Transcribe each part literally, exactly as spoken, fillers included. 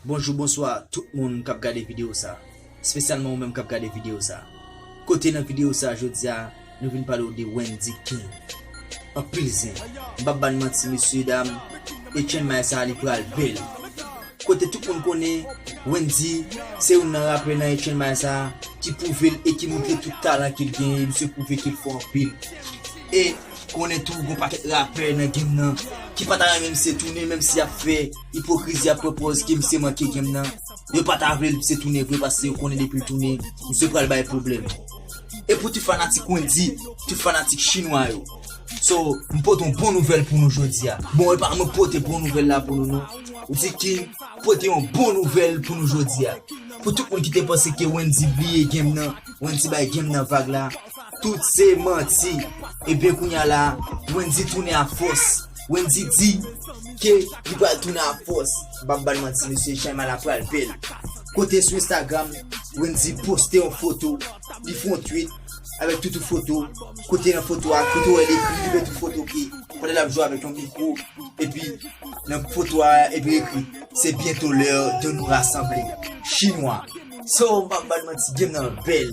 Bonjou, bonswa tout moun k ap gade videyo sa, espesyalman ou menm k ap gade videyo sa. Kote nan videyo sa jodi a, nou vin pale w de Wendy King. Anpil zen. M p ap ba n manti, mesye dam, H N M I sa li pral bèl. Kote tout moun konnen Wendy se youn nan rapè nan H N M I sa ki pwouve l e ki montre tout talan ke l genyen, misye pwouve ke l fò anpil. E konnen tou gon pakèt rapè nan game nan ki pa ta renmen misye tounen, menm si y ap fè ipokrizi, y ap pran pòz ke misye manke game nan. Yo pa ta vle misye tounen vre paske yo konnen depi l tounen, misye pral bay pwoblèm. E pou tout fanatik Wendy, tout fanatik chinwa yo. So, m pote yon bon nouvèl pou nou jodi a. Bon, e pa mwen pote bon nouvèl la pou nou non. Ou di ki pote yon bon nouvèl pou nou jodi a. Pou tout moun ki te panse ke Wendy bliye game nan, Wendy bay game nan vag la, tout se manti. Ebyen kounye a la, Wendy tounen a fòs. Wendy di ke li pral tounen a fòs. M p ap ba n manti, mesye, H N M I la pral bèl. Kote sou Instagram, Wendy poste yon foto, li fè yon tweet avèk tout yon foto. Kote nan foto a, kote w wè l ekri, li met yon foto ki, pandan l ap jwe avèk yon mikwo, epi nan foto a, epi ekri, c'est bientôt l'heure de nous rassembler. Chinwa. So, m p ap ba n manti, game nan bèl.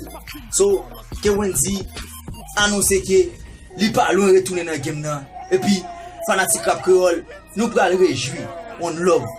So, ke Wendy anonse ke li pa lwen retounen nan game nan. Epi, fanatik rap kreyòl, nou pral rejwi. One love.